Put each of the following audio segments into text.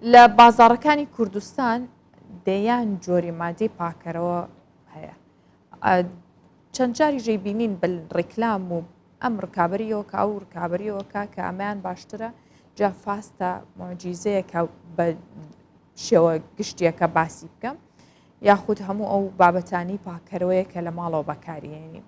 لە بازاڕەکانی کوردستان دەیان جۆری مادەی پاکەرەوە هەیە. چەند جاری ژەی بینین بە ڕیکلام و ئەم ڕکابەریەوە کە ئەو ڕکابەریەوە کە کە ئەمەیان باشترە جا فاستە معجیزەیە کە بە شێوە گشتیەکە باسی بکەم یاخود هەموو ئەو بابەتانی پاکەرەوەیە کە لە ماڵەوە بەکاریێنین.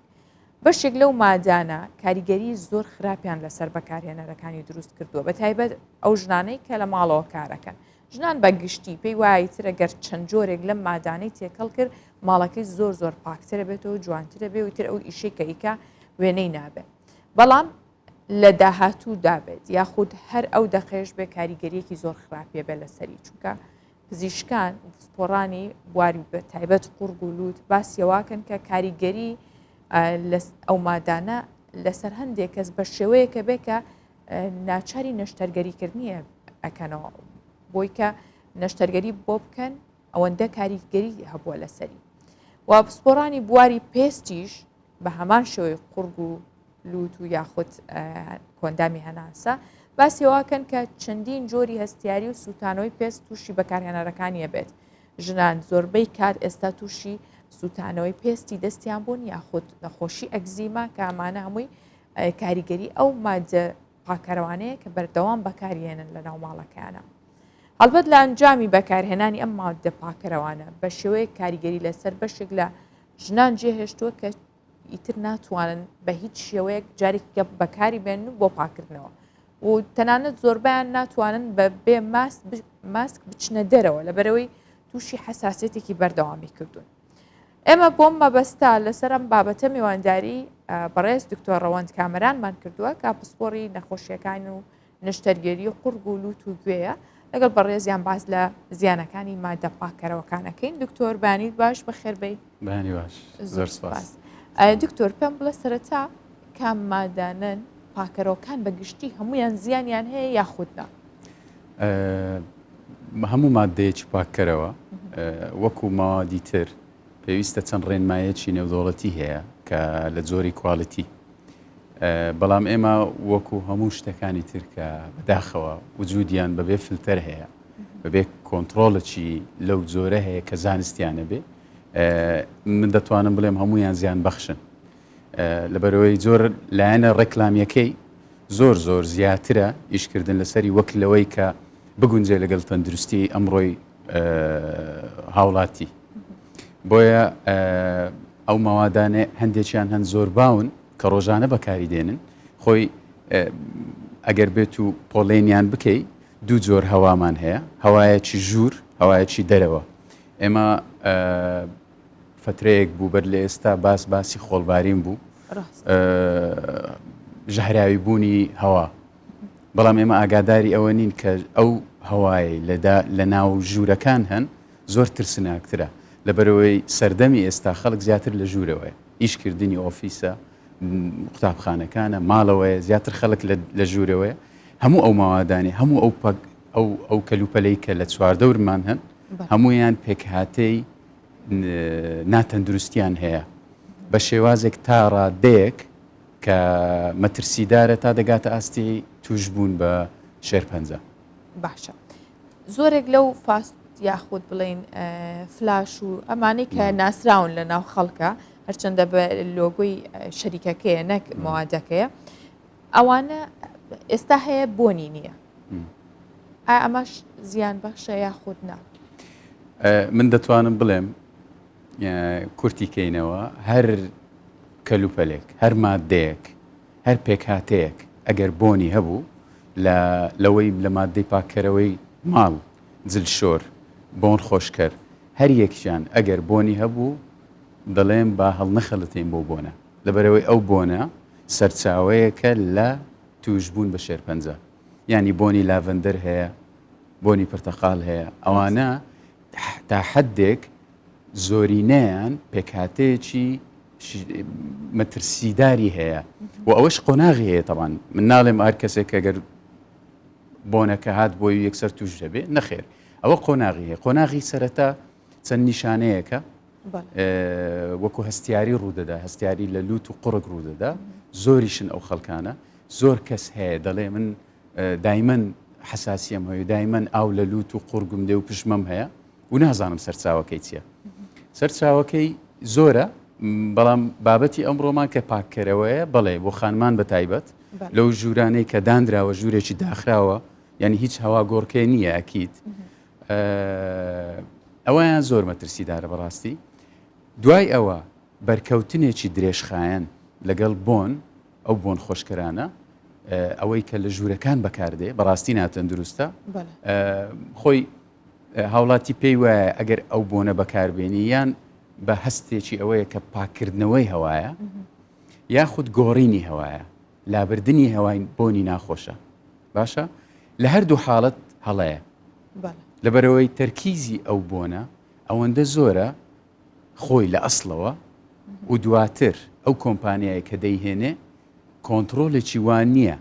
بەشێک لەو مادانە کاریگەری زۆر خراپیان لەسەر بەکارهێنەرەکانی دروست کردووە بە تایبەت ئەو ژنانەی کە لە ماڵەوە کارەکەن ژنان بە گشتی پێی وایە ترە گەر چەند جۆرێک لەم مادانەی تێکەڵ کرد ماڵەکەی زۆر زۆر پاکترە بێتەوە جوانترە بێ و تر ئەو ئیشەی کە ئیکا وێنەی نابێ بەڵام لە داهاتوو دابێت یاخود هەر ئەو دەقێش بێ کاریگەریەکی زۆر خراپیە بێ لەسەری چونکە پزیشکان پسپۆڕانی بواری بە تایبەت قوڕگ و لووت باسیەواکەن کە کاریگەری ئەو مادانە لەسەر هەندێک کەس بە شێوەیەکە بێ کە ناچاری نەشتەرگەریکردنی ئەکەنەوە بۆی کە نەشتەرگەری بۆ بکەن ئەوەندە کاریگەری هەبووە لەسەری و پسپۆڕانی بواری پێستیش بە هەمان شێوەی قوڕگ و لوت و یاخود کۆندامی هەناسە باسی واکەن کە چەندین جۆری هەستیاری و سووتانەوەی پێست تووشی بەکارهێنەرەکانیە بێت ژنان زۆربەی کات ئێستا تووشی سووتانەوەی پێستی دەستیان بوون یاخود نەخۆشی ئەکزیما کە ئەمانە هەمووی کاریگەری ئەو مادە پاکەرەوانەیە کە بەردەوام بەکارهێنن لە ناو ماڵەکەیانە. هەڵبەت لە ئەنجامی بەکارهێنانی ئەم مادە پاکەرەوانە بە شێوەیەک کاریگەری لەسەر بەشێک لە ژنان جێهێشتووە کە ئیتر ناتوانن بە هیچ شێوەیەک جارێکی کە بەکاری بێنن و بۆ پاکردنەوە و تەنانەت زۆربیان ناتوانن بە بێ ماسک بچنە دەرەوە لەبەرەوەی تووشی حساسێتێکی بەردەوامی کردوون. ئێمە بۆم مەبەستە لەسەر ئەم بابەتە میوانداری بەڕێز دکتۆر ڕەوەند کامەرانمان کردووە کە پسپۆڕی نەخۆشیەکان و نەشتەرگەری قوڕگ و لوت و گوێیە لەگەڵ بەڕێزیان باس لە زیانەکانی مادە پاکەرەوەکانەکەین دکتۆر بانیت باش بەخێربێی بەیانی باش زۆر سپاس دکتۆر پێم بڵێ سەرەتا کام مادانەن پاکەرەوەکان بە گشتی هەمویان زیانیان هەیە یاخود نا؟ هەموو مادەیەکی پاککەرەوە وەکو ماوادی تر پێویستە چەند ڕێنمایەکی نێودەوڵەتی هەیە کە لە جۆری کوالیتی بەڵام ئێمە وەکو هەموو شتەکانی تر کە بەداخەوە وجودیان بەبێ فلتەر هەیە بەبێ کۆنتترۆڵێکی لەو جۆرە هەیە کە زانستیانە بێ من دەتوانم بڵێم هەمویان زیان بەخشن لەبەرەوەی زۆر لایەنە ڕێکلامیەکەی زۆر زۆر زیاترە ئیشکردن لەسەری وەک لەوەی کە بگونجێ لەگەڵ تەندروستی ئەمڕۆی هاوڵاتی بۆیە ئەو مەوادانێ هەندێکیان هەن زۆر باون کە ڕۆژانە بەکاری دێنن خۆی ئەگەر بێت و پۆڵێنیان بکەی دوو جۆر هەوامان هەیە هەوایەکی ژوور هەوایەکی دەرەوە ئێمە فترەیەک بوو بەر لە ئێستا باس باسی خۆڵبارین بوو ژەهراوی بوونی هەوا بەڵام ئێمە ئاگاداری ئەوە نین کە ئەو هەوایەی لە ناو ژوورەکان هەن زۆر ترسناکترە لەبەرئەوەی سەردەمی ئێستا خەڵک زیاتر لە ژوورەوەیە ئیشکردنی ئۆفیسە قوتابخانەکانە ماڵەوەیە زیاتر خەڵک لە ژوورەوەیە هەموو ئەو ماوادانی هەموو ئەو پەک ئەو ئەو کەلوپەلەی کە لە چواردەورمان هەن هەمویان پێکهاتەی ناتەندروستیان هەیە بە شێوازێک تا ڕادەیەک کە مەترسیدارە تا دەگاتە ئاستی توشبوون بە شێرپەنجە. باشە زۆرێک لەو فاست یاخود بڵین فلاش و ئەمانەی کە ناسراون لە ناو خەڵکە هەرچەندە بە لۆگۆی شەریکەکەیە نەک مەوادەکەیە ئەوانە ئێستا هەیە بۆنی نییە ئا ئەمەش زیان بەخشە یاخود نا؟ من دەتوانم بڵێم کورتی کەینەوە هەر کەلوپەلێک، هەر ماددەیەک، هەر پێکهاتەیەک ئەگەر بۆنی هەبوو لە لەوەی لە ماددەی پاککەرەوەی ماڵ، جلشۆر، بۆن خۆشکەر، هەر یەکیان ئەگەر بۆنی هەبوو دەڵێم با هەڵنەخەڵەتێین بەو بۆنە لەبەرئەوەی ئەو بۆنە سەرچاوەیەکە لە تووشبوون بە شێرپەنجە یانی بۆنی لاڤەندەر هەیە، بۆنی پرتەقاڵ هەیە ئەوانە تا حدێک زۆرینەیان پێکهاتەیەکی مەترسیداری هەیە و ئەوەش قۆناغی هەیە تەوان من ناڵێم هەر کەسێک ئەگەر بۆنەکە هات بۆی یەکسەر توش دەبێ نەخێر ئەوە قۆناغی هەیە قۆناغی سەرەتا چەند نیشانەیەکە وەکو هەستیاری ڕوودەدا هەستیاری لە لوت و قوڕگ ڕوودەدا زۆریشن ئەو خەڵکانە زۆر کەس هەیە دەڵێ من دایمەن حساسیم هەیە دایمەن ئاو لە لوت و قورگم دێ و پشمەم هەیە و نازانم سەرچاوەکەی چییە. سەرچاوەکەی زۆرە بەڵام بابەتی ئەمڕۆمان کە پاککەرەوەیە بەڵێ بۆ خانمان بە تایبەت لەو ژوورانەی کە دانراوە ژوورێکی داخراوە یعنی هیچ هەوا گۆڕکێ نییە ئەکییت ئەویان زۆر مەترسیدارە بەڕاستی دوای ئەوە بەرکەوتنێکی درێژخایەن لەگەڵ بۆن ئەو بۆن خۆشکەرانە ئەوەی کە لە ژوورەکان بەکاردێ بەڕاستی ناتەندروستە خۆی هاوڵاتی پێی وایە ئەگەر ئەو بۆنە بەکاربێنی یان بە هەستێکی ئەوەیە کە پاککردنەوەی هەوایە یاخود گۆڕینی هەوایە لابردنی هەوای بۆنی ناخۆشە باشە لە هەردوو حاڵەت هەڵەیە لەبەرەوەی تەرکیزی ئەو بۆنە ئەوەندە زۆرە خۆی لە ئەسڵەوە و دواتر ئەو کۆمپانیای کە دەیهێنێ کۆنتڕۆلێکی وان نییە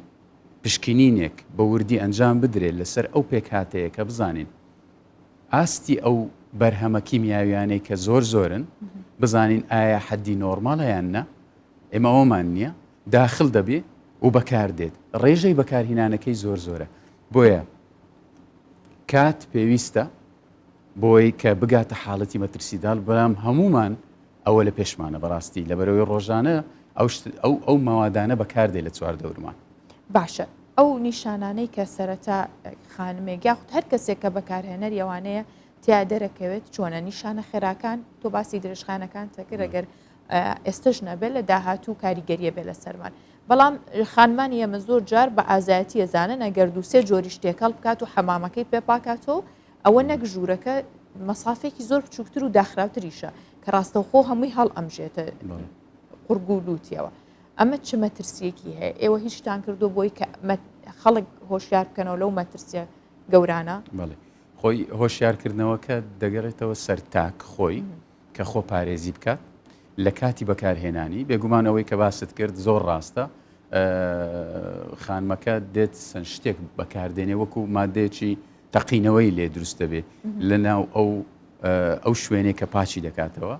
پشکنینێک بە وردی ئەنجام بدرێت لەسەر ئەو پێکهاتەیە کە بزانین ئاستی ئەو بەرهەمە کیمیاویانەی کە زۆر زۆرن بزانین ئایا حەدی نۆرماڵە یان نا ئێمە ئەومان نییە داخل دەبێ و بەکاردێت ڕێژەی بەکارهینانەکەی زۆر زۆرە بۆیە کات پێویستە بۆی کە بگاتە حاڵەتی مەترسیدار بەڵام هەمومان ئەوە لە پێشمانە بەڕاستی لەبەرەوەی ڕۆژانە ئەو ئەو ئەو مەوادانە بەکاردێ لە چواردەورمان. باشە ئەو نیشانانەی کە سەرەتا خانمێک یاخود هەر کەسێک کە بەکارهێنەری ئەوانەیە تیا دەرەکەوێت چۆنە نیشانە خێراکان تۆ باسی درێژخانەکان تەکرد ئەگەر ئێستش نەبێت لە داهاتوو کاریگەریە بێ لەسەرمان بەڵام خانمانی ئێمە زۆر جار بە ئازایەتی ئەزانن ئەگەر دووسێ جۆریش تێکەڵ بکات و حەمامەکەی پێ پاکاتەوە ئەوە نەک ژوورەکە مەسافێکی زۆر بچووکتر و داخراوتریشە کە ڕاستەوخۆ هەمووی هەڵ ئەمژێتە قورگ و لوتیەوە ئەمە چ مەترسیەکی هەیە ئێوە هیچتان کردو بۆی کە خەڵک هۆشیار بکەنەوە لەو مەترسیە گەورانە بەڵێ خۆی هۆشیارکردنەوەکە دەگەڕێتەوە سەر تاک خۆی کە خۆ پارێزی بکات لە کاتی بەکارهێنانی بێگومان ئەوەی کە باست کرد زۆر ڕاستە خانمەکە دێت سەن شتێک بەکاردێنێ وەکو مادەیەکی تەقینەوەی لێ دروست دەبێت لە ناو ئەو ئەو شوێنێک کە پاچی دەکاتەوە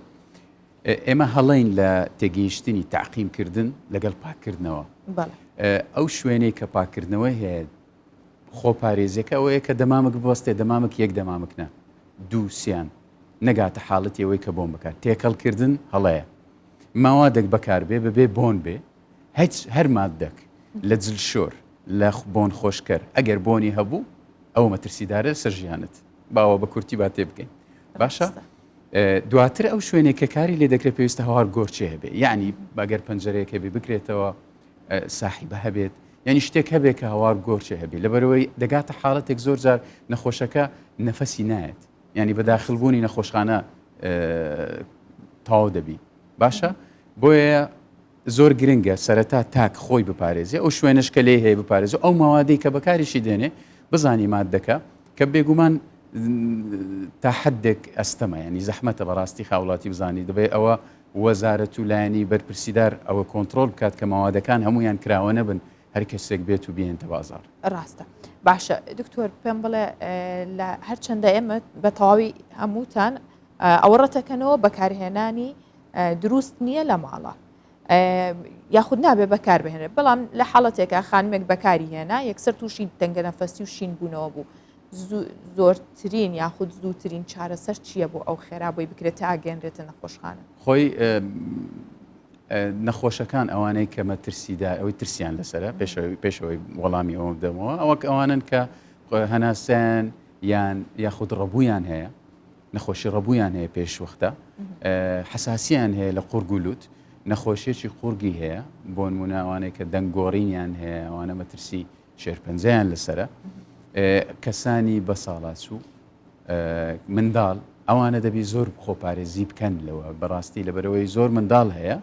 ئێمە هەڵین لە تێگەیشتنی تاقیمکردن لەگەڵ پاکردنەوە ئەو شوێنێک کە پاکردنەوەی هەیە خۆپارێزیەکە ئەوەیە کە دەمامک ببەستێ دەمامک یەک دەمامک نا دوو سیان نەگاتە حاڵەتی ئەوەی کە بۆن بکات تێکەڵکردن هەڵەیە ماوادێک بەکاربێ بەبێ بۆن بێ هیچ هەر ماددەک لە جلشۆر لە بۆن خۆشکەر ئەگەر بۆنی هەبوو ئەوە مەترسیدارە سەر ژیانت باوە بە کورتی با تێ بگەین باشە دواتر ئەو شوێنێک کە کاری لێ دەکرێت پێویستە هەوار گۆرچێ هەبێ یعنی بەگەر پەنجەرەیەک هەبێ بکرێتەوە ساحیبە هەبێت یعنی شتێک هەبێت کە هەوار گۆرچێ هەبێت لەبەرەوەی دەگاتە حاڵەتێک زۆر جار نەخۆشەکە نەفەسی نایەت ینی بە داخلبوونی نەخۆشخانە تەواو دەبی باشە بۆیە زۆر گرنگە سەرەتا تاک خۆی بپارێزێ ئەو شوێنش کە لێ هەیە بپارێزە ئەو ماوادەی کە بەکاریشی دێنێ بزانی مادەکە کە بێگومان تا حدێک ئەستەمە ینی زەحمەتە بەڕاستی خاوڵاتی بزانی دەبێت ئەوە وەزارەت و لایەنی بەرپرسیدار ئەوە کۆنترۆڵ بکات کە مەوادەکان هەموویان کراوە نەبن هەر کەسێک بێت و بیهێنتە بازاڕ. ڕاستە باشە دکتۆر پێم بڵێ لە هەرچەندە ئێمە بە تەواوی هەمووتان ئەوە ڕەتەکەنەوە بەکارهێنانی دروست نییە لە ماڵە یاخود نابێ بەکار بهێنێت بەڵام لە حاڵەتێکە خانمێک بەکاری هێنا یەکسەر تووشی تەنگە نەفەسی و شین بوونەوە بوو زۆرترین یاخود زووترین چارەسەر چییە بۆ ئەو خێرا بۆی بکرێت تا گەێنرێتە نەخۆشخانە؟ خۆی نەخۆشەکان ئەوانەی کە مەترسیدا ئەوەی ترسیان لەسرە پێشەوەی وەڵامی ئەوە بدەمەوە ئەوەک ئەوانن کە هەناسیان یان یاخود ڕەبوویان هەیە نەخۆشی ڕەبوویان هەیە پێش وەختە حساسیان هەیە لە قورگ و لوت نەخۆشیێکی قورگی هەیە بۆ نمونە ئەوانەی کە دەنگگۆڕینیان هەیە ئەوانە مەترسی شێرپەنجەیان لەسرە کەسانی بەساڵاچوو منداڵ ئەوانە دەبی زۆر خۆپارێزی بکەن لەوە بەڕاستی لەبەرەوەی زۆر منداڵ هەیە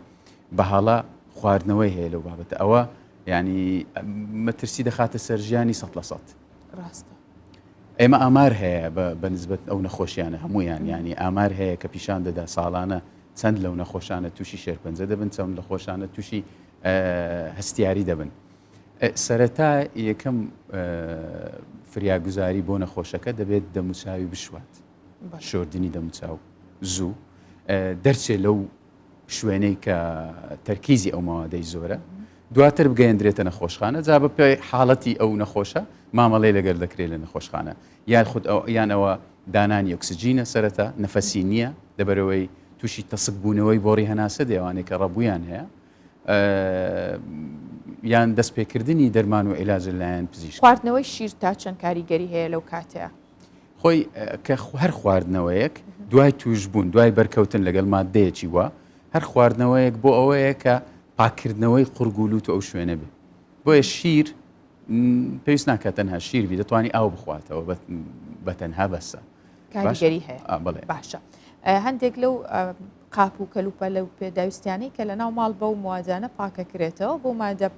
بە هەڵە خواردنەوەی هەیە لەو بابەتە ئەوە ینی مەترسی دەخاتە سەر ژیانی سە لە سەد ڕاستە ئێمە ئامار هەیە بە نسبەت ئەو نەخۆشیانە هەمویان ینی ئامار هەیە کە پیشان دەدا ساڵانە چەند لەو نەخۆشانە تووشی شێرپەنجە دەبن چەند لە خۆشانە تووشی هەستیاری دەبن سەرەتا یەکەم فریاگوزاری بۆ نەخۆشەکە دەبێت دەموچاوی بشوات شۆردنی دەموچاو زوو دەرچێ لەو شوێنەی کە تەرکیزی ئەو ماوادەی زۆرە. دواتر بگەیەندرێتە نەخۆشخانە، جا بە پێی حاڵەتی ئەو نەخۆشە مامەڵەی لەگەر دەکرێت لە نەخۆشخانە، یان خود ئەو یان ئەوە دانانی ئۆکسجینە سەرەتا نەفەسی نییە لەبەرئەوەی تووشی تەسک بوونەوەی بۆڕی هەناسە دێ ئەوانەی کە ڕەبوویان هەیە یان دەستپێکردنی دەرمان و عیلاج لەلایەن پزیشک. خواردنەوەی شیر تا چەند کاریگەری هەیە لەو کاتەیا؟ خۆی کە هەر خواردنەوەیەک دوای تووشبوون دوای بەرکەوتن لەگەڵ ماددەیەکی وا هەر خواردنەوەیەک بۆ ئەوەیە کە پاککردنەوەی قوڕگ و لوت و ئەو شوێنە بێ بۆیە شیر پێویست ناکات تەنها شیر بی دەتوانی ئاو بخواتەوە بە تەنها بەسە کاریگەری هەیە بەڵێ باشە هەندێک لەو قاپ و کەلوپە لەو پێداویستیانەی کە لە ناو ماڵ بەو موادانە پاکەکرێتەوە بۆ مادە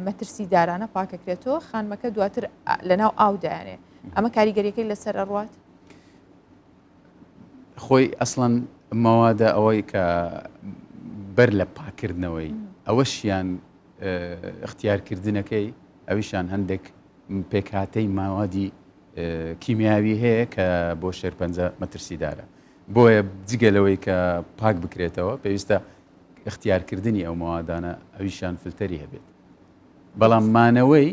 مەترسیدارانە پاکەکرێتەوە خانمەکە دواتر لە ناو ئاو دایانێ ئەمە کاریگەریەکەی لەسەر ئەڕوات؟ خۆی ئەسڵەن مەوادە ئەوەی کە بەر لە پاکردنەوەی ئەوەشیان اختیارکردنەکەی ئەویشان هەندێک پێکهاتەی ماوادی کیمیاوی هەیە کە بۆ شێرپەنجە مەترسیدارە بۆیە جگە لەوەی کە پاک بکرێتەوە پێویستە اختیارکردنی ئەو مەوادانە ئەویشان فلتەری هەبێت بەڵام مانەوەی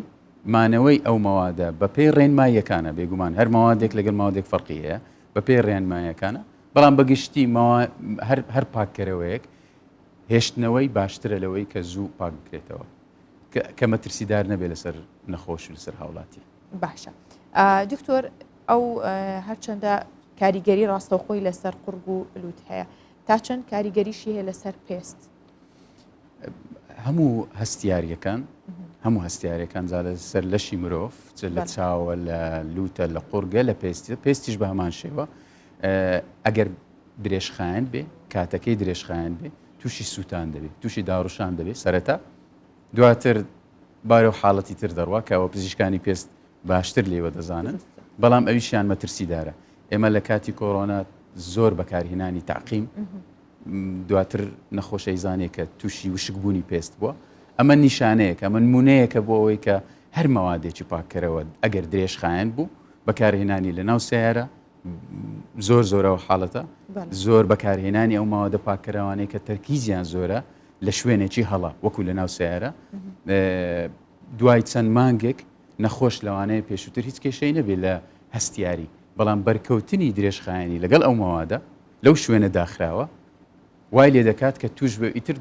مانەوەی ئەو مەوادە بەپێی ڕێنماییەکانە بێگومان هەر مەوادێک لەگەڵ مەوادێک فەرقی هەیە بەپێی ڕێنمایەکانە بەڵام بەگشتی هەر هەر پاککەرەوەیەک هێشتنەوەی باشترە لەوەی کە زوو پاک بکرێتەوە کە مەترسیدار نەبێت لەسەر نەخۆش و لەسەر هاوڵاتی. باشە دکتۆر ئەو هەرچەندە کاریگەری ڕاستەوخۆی لەسەر قوڕگ و لوت هەیە تا چەند کاریگەریشی هەیە لەسەر پێست؟ هەموو هەستیاریەکان هەموو هەستیارەکان جا لەسەر لەشی مرۆڤ چ لە چاوە لە لوتە لە قورگە لە پێستی پێستیش بە هەمان شێوە ئەگەر درێژخایەن بێ کاتەکەی درێژخایەن بێ تووشی سووتان دەبێت تووشی داڕشان دەبێت سەرەتا دواتر بارە و حاڵەتی تر دەڕوا کەەوە پزیشکانی پێست باشتر لێوە دەزانن بەڵام ئەویشیان مەترسیدارە ئێمە لە کاتی کۆرۆنا زۆر بەکارهێنانی تاقیم دواتر نەخۆش ئەیزانێ کە تووشی وشکبوونی پێست بووە ئەمە نیشانەیەکە ئەمە نمونەیەکە بۆ ئەوەی کە هەر مەوادێکی پاککەرەوە ئەگەر درێژخایەن بوو بەکارهێنانی لە ناو سیارە زۆر زۆرەوە حاڵەتە زۆر بەکارهێنانی ئەو ماوەدە پاککەرەوانەی کە تەرکیزیان زۆرە لە شوێنێکی هەڵە وەکو لە ناو سیارە دوای چەند مانگێک نەخۆش لەوانەیە پێشووتر هیچ کێشەی نەبێت لە هەستیاری بەڵام بەرکەوتنی درێژخایەنی لەگەڵ ئەو مەوادە لەو شوێنە داخراوە وای لێ دەکات کە توش بێ ئیتر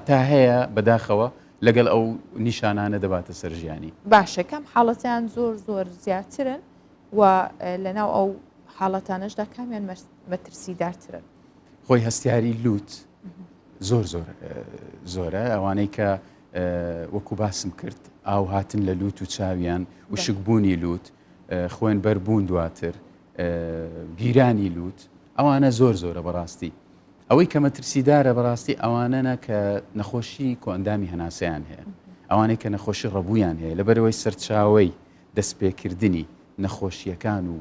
تا هەیە بەداخەوە لەگەڵ ئەو نیشانانە دەباتە سەر ژیانی. باشە کام حاڵەتیان زۆر زۆر زیاترن و لەناو ئەو حاڵەتانەشدا کامیان مەترسیدارترن؟ خۆی هەستیاری لوت زۆر زۆر زۆرە ئەوانەی کە وەکو باسم کرد ئاو هاتن لە لوت و چاویان وشکبوونی لوت خوێن بەربوون دواتر گیرانی لوت ئەوانە زۆر زۆرە بەڕاستی ئەوەی کە مەترسیدارە بەڕاستی ئەوانەنە کە نەخۆشی کۆئەندامی هەناسەیان هەیە ئەوانەی کە نەخۆشی ڕەبوویان هەیە لەبەرەوەی سەرچاوەی دەستپێکردنی نەخۆشیەکان و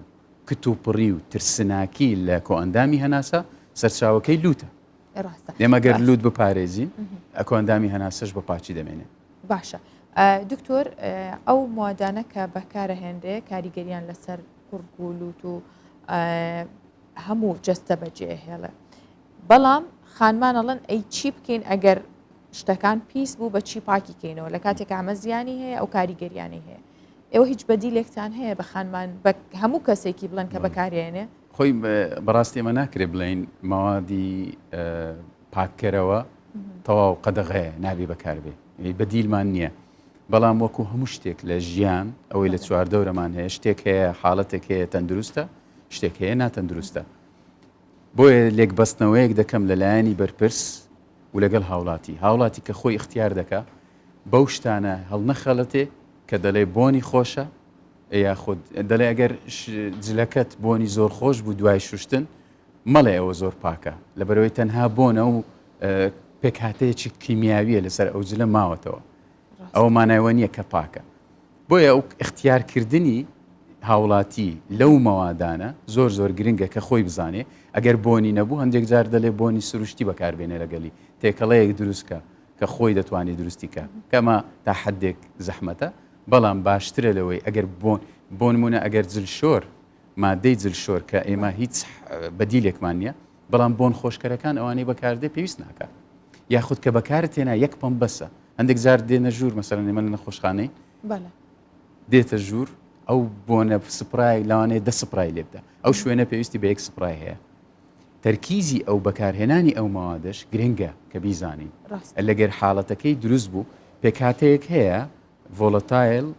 کتوپڕی و ترسناکی لە کۆئەندامی هەناسە سەرچاوەکەی لوتە ئێمە گەر لوت بپارێزین ئەکۆئەندامی هەناسەش بە پاکی دەمێنێ. باشە دکتۆر ئەو موادانە کە بەکارەهێنرێ کاریگەریان لەسەر قوڕگ و لوت و هەموو جەستە بەجێهێڵێ بەڵام خانمان ئەڵەن ئەی چی بکەین ئەگەر شتەکان پیس بوو بە چی پاکی کەینەوە لە کاتێک ئەمە زیانی هەیە ئەو کاریگەریانی هەیە ئێوە هیچ بەدیلێکتان هەیە بە خانمان بە هەموو کەسێکی بڵێن کە بەکارێنێ خۆی بەڕاستی ئێمە ناکرێ بڵێین مەوادی پاککەرەوە تەواو قەدەغەیە نابێ بەکاربێ بەدیلمان نییە بەڵام وەکو هەموو شتێک لە ژیان ئەوەی لە چواردەورەمان هەیە شتێک هەیە حاڵەتێک هەیە تەندروستە شتێک هەیە ناتەندروستە بۆیە لێکبەستنەوەیەک دەکەم لە لایەنی بەرپرس و لەگەڵ هاوڵاتی هاوڵاتی کە خۆی اختیار دەکا بەو شتانە هەڵنەخەڵەتێ کە دەڵێ بۆنی خۆشە یاخود دەڵێ ئەگەر جلەکەت بۆنی زۆر خۆش بوو دوای شوشتن مەڵێ ئەوە زۆر پاکە لەبەرەوەی تەنها بۆنە و پێکهاتەیەکی کیمیاویە لەسەر ئەو جلە ماوەتەوە ئەوە مانایوە نییە کە پاکە بۆیە ئەو اختیارکردنی هاوڵاتی لەو مەوادانە زۆر زۆر گرنگە کە خۆی بزانێ ئەگەر بۆنی نەبوو هەندێک جار دەلێ بۆنی سروشتی بەکاربێنێ لەگەلی تێکەڵەیەک دروستکە کە خۆی دەتوانێت دروستی کە کەمە تا حدێک زەحمەتە بەڵام باشترە لەوەی ئەگەر بۆ بۆ نمونە ئەگەر جلشۆر مادەی جلشۆر کە ئێمە هیچ بەدیلێکمان نییە بەڵام بۆن خۆشکەرەکان ئەوانەی بەکاردێ پێویست ناکات یاخود کە بەکارت هێنا یەک پەم بەسە. هەندێک جار دێنە ژوور مەسەلەن ئێمە لە نەخۆشخانەی دێتە ژوور ئەو بۆنە سپرای لەوانەیە دە سپرای لێ بدە ئەو شوێنە پێویستی بە یەک سپرای هەیە تەرکیزی ئەو بەکارهێنانی ئەو مەوادەش گرنگە کە بیزانین لەگەر حاڵەتەکەی دروست بوو پێکهاتەیەک هەیە volatile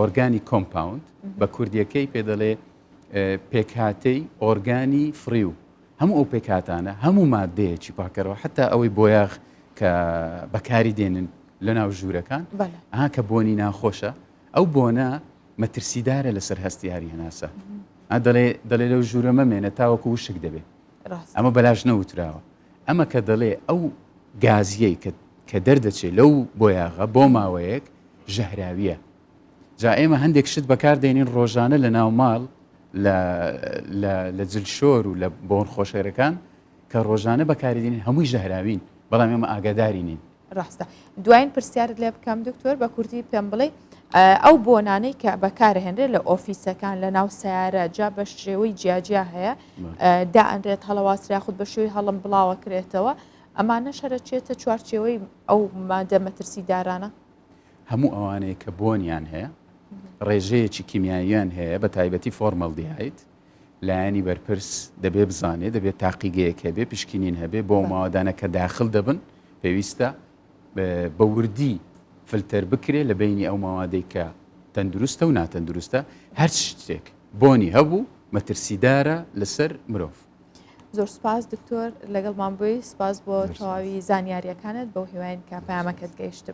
organic compound بە کوردیەکەی پێ دەڵێ پێکهاتەی ئۆرگانی فڕیو هەموو ئەو پێکهاتانە هەموو مادەیەکی پاکەرەوە حتا ئەوەی بۆیاغ کە بەکاری دێنن لە ناو ژوورەکان ها کە بۆنی ناخۆشە ئەو بۆنە مەترسیدارە لەسەر هەستیاری هەناسە دەڵێ دەڵێ لەو ژوورە مەمێنە تاوەکو وشک دەبێت ئەمە بەلاش نەوتراوە ئەمە کە دەڵێ ئەو گازیەی کە کە دەردەچێت لەو بۆیاغە بۆ ماوەیەک ژەهراویە جا ئێمە هەندێک شت بەکار دێنین ڕۆژانە لە ناو ماڵ لە لە لە جلشۆر و لە بۆن خۆشەرەکان کە ڕۆژانە بەکاری دێنین هەمووی ژەهراوین بەڵام ئێمە ئاگاداری نین. ڕاستە. دوایین پرسیارت لێ بکەم دکتۆر بە کوردی پێم بڵێ ئەو بۆنانەی کە بەکارهێنرێت لە ئۆفیسەکان لە ناو سیارە جا بە شێوەی جیاجیا هەیە دائەنرێت هەڵەواسرا خود بە شێوەی هەڵم بڵاوە کرێتەوە ئەمانە شەرەچێتە چوارچێوەی ئەو مادە مەترسیدارانە؟ هەموو ئەوانەی کە بۆنیان هەیە ڕێژەیەکی کیمیاییان هەیە بە تایبەتی فۆرمەلدیهاید لایەنی بەرپرس دەبێ بزانێ دەبێت تاقیگەیەک هەبێ پشکنین هەبێ بۆ ماوەدانە کە داخل دەبن پێویستە بە وردی فلتەر بکرێ لە بینی ئەو ماوادەی کە تەندروستە و ناتەندروستە هەر شتێک بۆنی هەبوو مەترسیدارە لەسەر مرۆڤ. زۆر سپاس دکتۆر لەگەڵمان بووی سپاس بۆ تەواوی زانیاریەکانت بەو هیواین کە پامەکەت گەیشت.